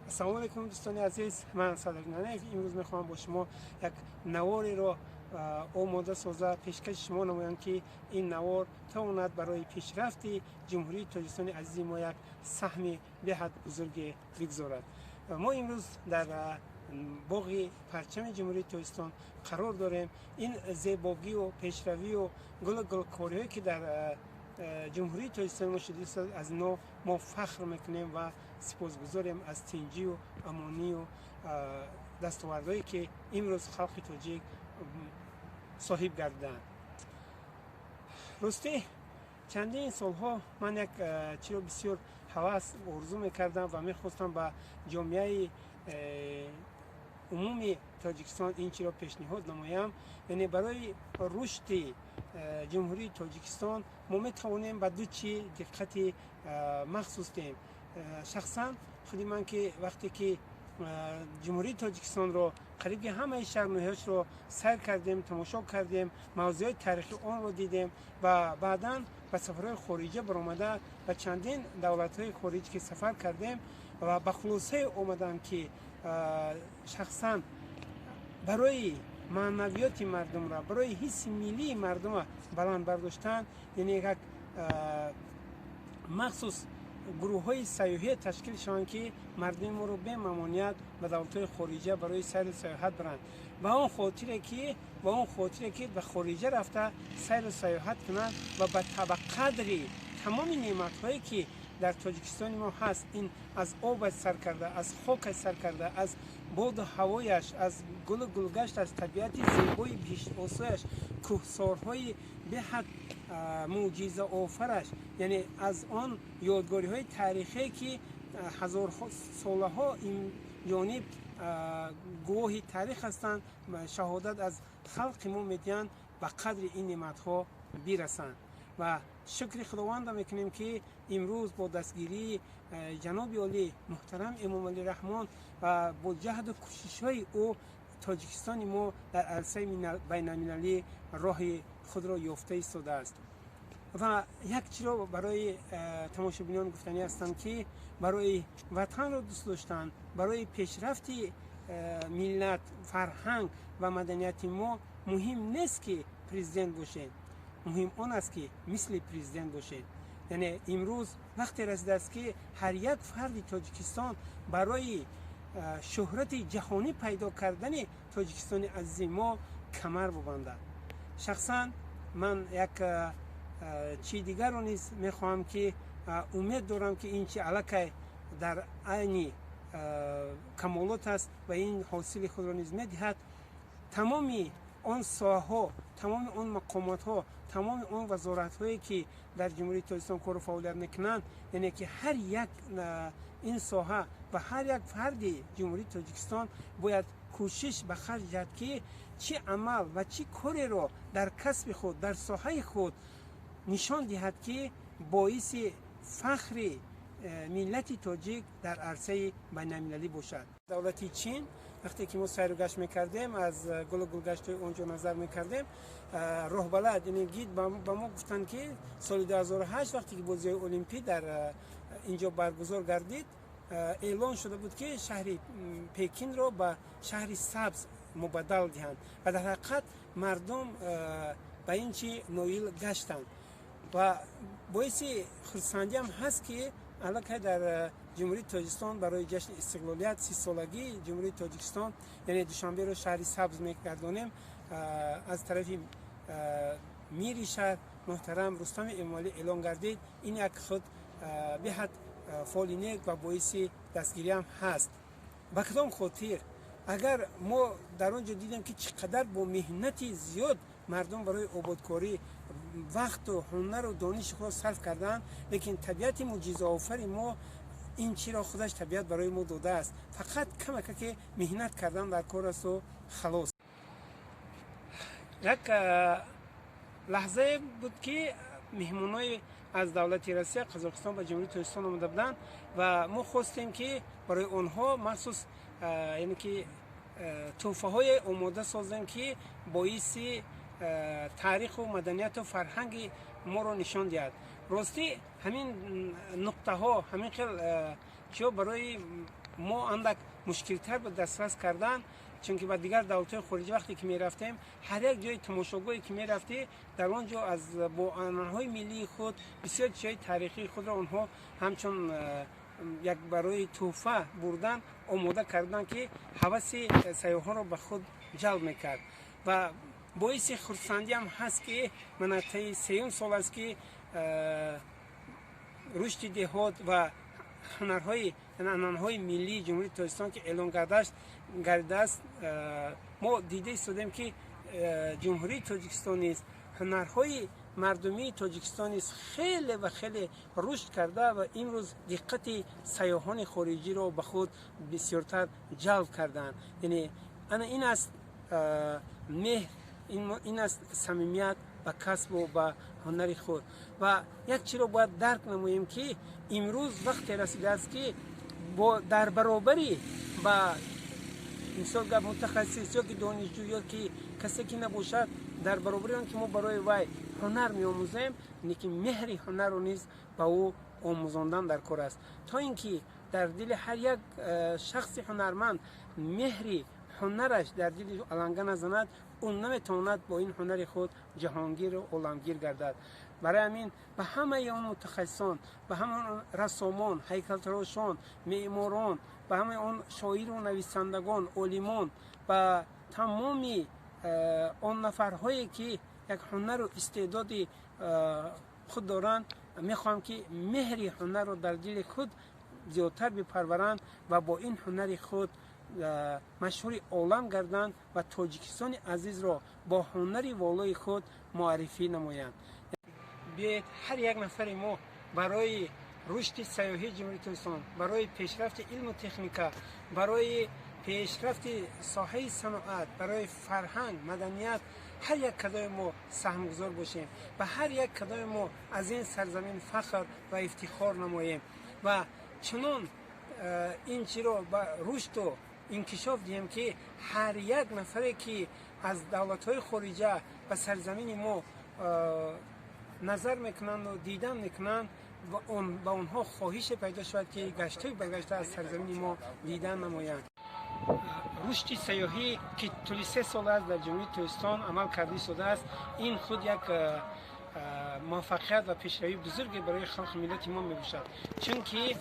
Ассалому алайкум, дӯстони азиз. Ман Садриддин Нанаев. Имрӯз мехоҳам бо шумо як навориро омода соза пешкаши шумо намоям, ки ин навор тавонад барои пешрафти Ҷумҳурии Тоҷикистони азизи мо як саҳми беҳад бузурге бигзорад. Мо имрӯз дар боғи парчами Ҷумҳурии Тоҷикистон қарор дорем. Ин зебогию пешравию гулу гулкориҳое, ки дар Ҷумҳурии Тоҷикистони мо шудааст, аз ино мо фахр мекунем ва сипосгузорем аз тинҷию амонию дастовардҳое, ки имрӯз халқи тоҷик соҳиб гардидаанд. Ростӣ, чандин солҳо ман як чиро бисёр ҳавас, орзу мекардам ва мехостам ба ҷомеаи умуми Тоҷикистон ин чиро пешниҳод намоям. Яъне барои рушди Ҷумҳурии Тоҷикистон мо метавонем ба ду чи диққати махсус диҳем. Шахсан худи ман, ки вақте ки Ҷумҳурии Тоҷикистонро, қариби ҳамаи шаҳр ноҳияшро сайр кардем, тамошо кардем, мавзеъҳои таърихии онро дидем ва баъдан ба сафарҳои хориҷа баромада, ба чандин давлатҳои хориҷ ки сафар кардем ва ба хулосае омадам, ки шахсан барои маънавиёти мардумро, барои ҳисси миллии мардумро баланд бардоштан, яъне як махсус гурӯҳҳои сайёҳие ташкил шаванд, ки мардуми моро бемамоният ба давлатҳои хориҷа барои сайру сайёҳат баранд, ба он хотире ки ба хориҷа рафта сайру сайёҳат кунанд ва ба қадри тамоми неъматҳое, ки дар Тоҷикистони мо ҳаст, ин аз обаш сар карда, аз хокаш сар карда, аз боду ҳавояш, аз гулу гулгашт, аз табиати зебои биҳиштосояш, кӯҳсорҳои беҳад мӯъҷизаофараш, яъне аз он ёдгориҳои таърихие, ки ҳазорсолаҳо ин ҷониб гувоҳи таърих ҳастанд, шаҳодат аз халқи мо медиҳанд, ба қадри ин неъматҳо бирасанд. Ва шукри Худовандро мекунем, ки имрӯз бо дастгирии ҷаноби олӣ муҳтарам Эмомалӣ Раҳмон ва бо ҷаҳду кӯшишҳои ӯ Тоҷикистони мо дар арсаи байналмилалӣ роҳи худро ёфта истодааст. Ва як чиро барои тамошобинон гуфтанӣ ҳастам, ки барои ватанро дӯст доштан, барои пешрафти миллат, фарҳанг ва маданияти мо муҳим нест, ки президент бошед, муҳим он аст, ки мисли президент бошед. Яъне имрӯз вақте расидааст, ки ҳар як фарди Тоҷикистон барои шӯҳрати ҷаҳонӣ пайдо кардани Тоҷикистони азизи мо камар бубандад. Шахсан ман як чизи дигарро низ мехоҳам, ки умед дорам, ки ин чи аллакай дар айни камолот аст ва ин ҳосили худро низ медиҳад. Тамоми он соҳаҳо, тамоми он мақомотҳо, тамоми он вазоратҳое, ки дар Ҷумҳурии Тоҷикистон кору фаъолият мекунанд, яъне ки ҳар як ин соҳа ва ҳар як фарди Ҷумҳурии Тоҷикистон бояд кӯшиш ба харҷ диҳад, ки чӣ амал ва чӣ кореро дар касби худ, дар соҳаи худ нишон диҳад, ки боиси фахри миллати тоҷик дар арсаи байналмилалӣ бошад. Давлати Чин вақте ки мо сайру гашт мекардем, аз гулу гулгаштҳои он ҷо назар мекардем, роҳбалад, яъне гид, ба мо гуфтанд, ки соли 2008, вақте ки бозиҳои олимпӣ дар ин ҷо баргузор гардид, эълон шуда буд, ки шаҳри Пекинро ба шаҳри сабз мубаддал диҳанд. Ва дар ҳақиқат мардум ба ин чи ноил гаштанд. Ва боиси хурсандиам ҳаст, ки аллакай дар Ҷумҳурии Тоҷикистон барои ҷашни истиқлолият, 30-солагии Ҷумҳурии Тоҷикистон, яъне Душанберо шаҳри сабз мегардонем, аз тарафи мири шаҳр муҳтарам Рустами Эмомалӣ эълон гардид. Ин як худ беҳад фоли нек ва боиси дастгириам ҳаст. Ба кадом хотир? Агар мо дар он ҷо дидем, ки чӣ қадар бо меҳнати зиёд мардум барои ободкорӣ вақту ҳунару дониши худро сарф карданд, лекин табиати мӯъҷизаофари мо, ин чиро худаш табиат барои мо додааст, фақат камакаке меҳнат кардан дар кор асту халос. Як лаҳзае буд, ки меҳмонои аз давлати Россия, Қазоқистон ба Ҷумҳурии Тоҷикистон омада буданд ва мо хостем, ки барои онҳо махсус, яъне ки тӯҳфаҳое омода созем, ки боиси таъриху маданияту фарҳанги моро нишон диҳад. Ростӣ, ҳамин нуқтаҳо, ҳамин хел чиҳо барои Мо андак мушкилтар буд дастрас кардан, чунки ба дигар давлатҳои хориҷӣ вақте ки мерафтем, ҳар як ҷои тамошогоҳе ки мерафтӣ, дар он ҷо аз бо анъанаҳои миллии худ бисёр чизҳои таърихии худро онҳо ҳамчун як барои тӯҳфа бурдан омода карданд, ки ҳаваси сайёҳонро ба худ ҷалб мекард. Ва боиси хурсандиам ҳаст, ки мана таи сеюм сол аст, ки рушди деҳот ва ҳунарҳои анъанаҳои миллии Ҷумҳурии Тоҷикистон ки эълон гардидааст, мо дида истодем, ки Ҷумҳурии Тоҷикистон низ, ҳунарҳои мардумии Тоҷикистон низ хеле ва хеле рушд карда ва имрӯз диққати сайёҳони хориҷиро ба худ бисёртар ҷалб карданд. Яъне ана ин аст меҳр, ин аст самимият ба касбу ба ҳунари худ. Ва як чиро бояд дарк намоем, ки имрӯз вақте расидааст, ки дар баробари ба мисол гап мутахассис ё ки донишҷӯ ё ки касе ки набошад, дар баробари он ки мо барои вай ҳунар меомӯзем, лекин меҳри ҳунарро низ ба ӯ омӯзондан дар кор аст, то ин ки дар дили ҳар як шахси ҳунарманд меҳри ҳунараш дар дили аланга назанад, ӯ наметавонад бо ин ҳунари худ ҷаҳонгиру оламгир гардад. Барои ҳамин ба ҳамаи он мутахассисон, ба ҳамаи он рассомон, ҳайкалтарошон, меъморон, ба ҳамаи он шоиру нависандагон, олимон, ба тамоми он нафарҳое ки як ҳунару истеъдоди худ доранд, мехоҳам, ки меҳри ҳунарро дар дили худ зиёдтар бипарваранд ва бо ин ҳунари худ машҳури олам гарданд ва Тоҷикистони азизро бо ҳунари волои худ муаррифӣ намоянд. Биёед, ҳар як нафари мо барои рушди сайёҳии Ҷумҳурии Тоҷикистон, барои пешрафти илму техника, барои пешрафти соҳаи саноат, барои фарҳанг, маданият ҳар як кадоми мо саҳмгузор бошем ва ҳар як кадоми мо аз ин сарзамин фахр ва ифтихор намоем ва чунон ин чиро ба рушду инкишоф диҳем, ки ҳар як нафаре ки аз давлатҳои хориҷа ба сарзамини мо назар мекунанду дидан мекунанд, ба онҳо хоҳише пайдо шавад, ки гаштҳои баргашта аз сарзамини мо дидан намоянд. Рушди сайёҳӣ, ки тӯли 3 сол аст дар Ҷумҳурии Тоҷикистон амал карда истодааст, ин худ як муваффақият ва пешравии бузурге барои халқи миллати мо мебошад, чунки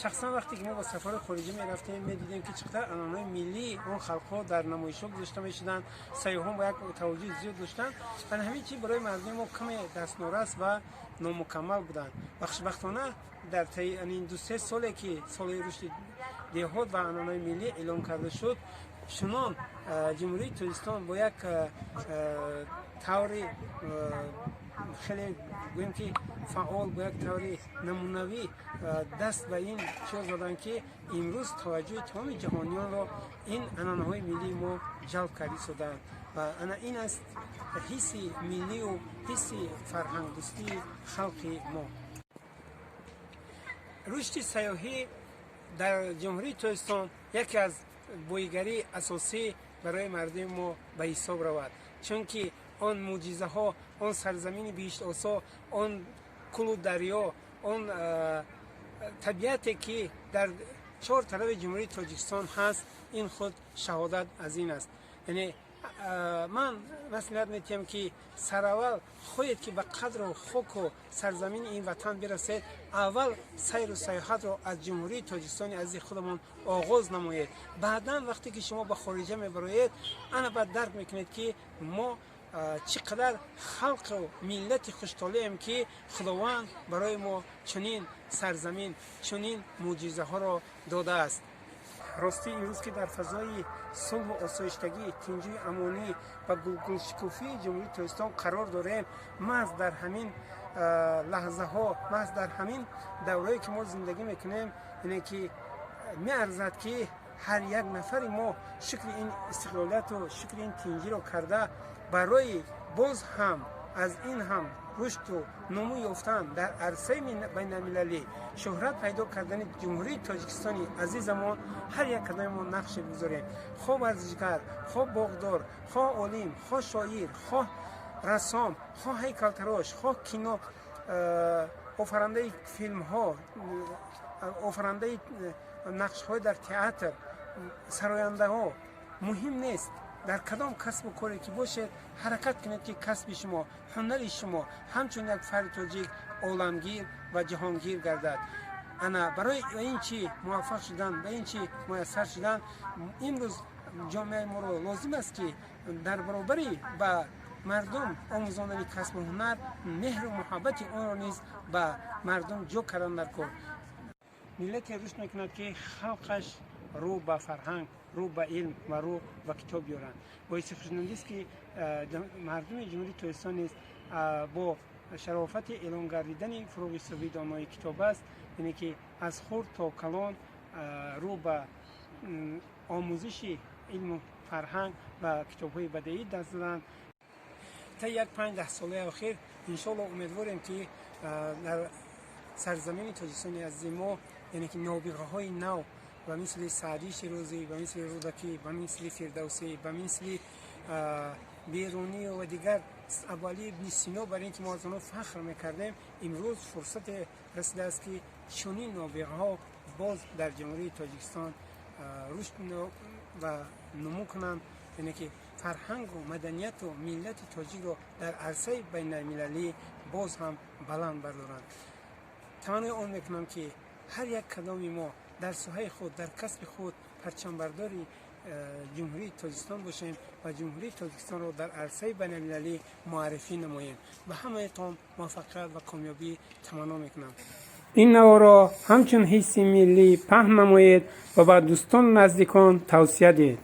шахсан вақте ки мо ба сафарҳои хориҷӣ мерафтем, медидем, ки чӣ қадар анъанаҳои миллии он халқҳо дар намоишҳо гузошта мешуданд, сайёҳон бо як таваҷҷӯҳи зиёд доштанд ва ҳамин чиз барои мардуми мо каме дастнорас ва номукаммал буданд. Ва хушбахтона дар таи ин 2-3 соле, ки соли рушди деҳот ва анъанаҳои миллӣ эълон карда шуд, чунон Ҷумҳурии Тоҷикистон бо як таври хеле, гӯем ки, фаъол, бо як таври намунавӣ даст ба ин чиз заданд, ки имрӯз таваҷҷӯҳи тамоми ҷаҳониёнро ин анъанаҳои миллии мо ҷалб карда истодаанд. Ва ана ин аст ҳисси миллию ҳисси фарҳангдӯстии халқи мо. Рушди сайёҳӣ дар Ҷумҳурии Тоҷикистон яке аз боигарии асосӣ барои мардуми мо ба ҳисоб равад, чунки он мӯъҷизаҳо, он сарзамини биҳиштосо, он кӯлу дарё, он табиате, ки дар чор тарафи Ҷумҳурии Тоҷикистон ҳаст, ин худ шаҳодат аз ин аст. Яъне ман маслиҳат метиҳам, ки сараввал хоҳед, ки ба қадру хоку сарзамини ин ватан бирасед, аввал сайру сайёҳатро аз Ҷумҳурии Тоҷикистони азизи худамон оғоз намоед. Баъдан вақте ки шумо ба хориҷа мебароед, ана баъд дарк мекунед, ки мо чӣ қадар халқу миллати хуштолеем, ки Худованд барои мо чунин сарзамин, чунин мӯъҷизаҳоро додааст. Ростӣ, имрӯз ки дар фазои сулҳу осоиштагӣ, тинҷию амонӣ ва гулшукуфии Ҷумҳурии Тоҷикистон қарор дорем, маҳз дар ҳамин лаҳзаҳо, маҳз дар ҳамин даврае, ки мо зиндагӣ мекунем, ине ки меарзад, ки ҳар як нафари мо шукри ин истиқлолияту шукри ин тинҷиро карда, барои боз ҳам аз ин ҳам рушду нумӯ ёфтан дар арсаи байналмилалӣ, шӯҳрат пайдо кардани Ҷумҳурии Тоҷикистони азизамон ҳар як кадоми мо нақше бигузорем, хоҳ варзишгар, хоҳ боғдор, хоҳ олим, хоҳ шоир, хоҳ рассом, хоҳ ҳайкалтарош, хоҳ кино офарандаи филмҳо, офарандаи Нақшҳои дар театр, сарояндаҳо, муҳим нест, дар кадом касбу коре ки бошед, ҳаракат кунед, ки касби шумо, ҳунари шумо ҳамчун як фарди тоҷик оламгир ва ҷаҳонгир гардад. Ана барои ин чӣ муваффақ шудан, ба ин чӣ муяссар шудан, имрӯз ҷомеаи моро лозим аст, ки дар баробари ба мардум омӯзондани касбу ҳунар, меҳру муҳаббати онро низ ба мардум ҷо кардан дар кор. Миллате рушд мекунад, ки халқаш рӯ ба фарҳанг, рӯ ба илм ва рӯ ба китоб биёранд. Боиси хушнудист, ки мардуми Ҷумҳурии Тоҷикистон низ бо шарофати эълон гардидани «Фурӯғи субҳи донои китоб аст», яъне ки аз хурд то калон рӯ ба омӯзиши илму фарҳанг ва китобҳои бадеӣ даст заданд. Та як 5-10 солаи охир, иншоалло, умедворем, ки дар сарзамини Тоҷикистони азизи мо, яъне ки нобиғаҳои нав ба мисли Саъдии Шерозӣ, ба мисли Рӯдакӣ, ба мисли Фирдавсӣ, ба мисли Берунӣ ва дигар Абуалӣ ибни Сино, бар ин ки мо аз онҳо фахр мекардем, имрӯз фурсате расидааст, ки чунин нобиғаҳо боз дар Ҷумҳурии Тоҷикистон рушд ва нумӯ кунанд, яъне ки фарҳангу маданияту миллати тоҷикро дар арсаи байналмилалӣ боз ҳам баланд бардоранд. Таманнои он мекунам, ки ҳар як кадоми мо дар соҳаи худ, дар касби худ парчамбардори Ҷумҳурии Тоҷикистон бошем ва Ҷумҳурии Тоҷикистонро дар арсаи байналмилалӣ муаррифӣ намоем. Ба ҳамаятон муваффақият ва комёбӣ таманно мекунам. Ин наворо ҳамчун ҳисси миллӣ паҳн намоед ва ба дӯстону наздикон тавсия диҳед.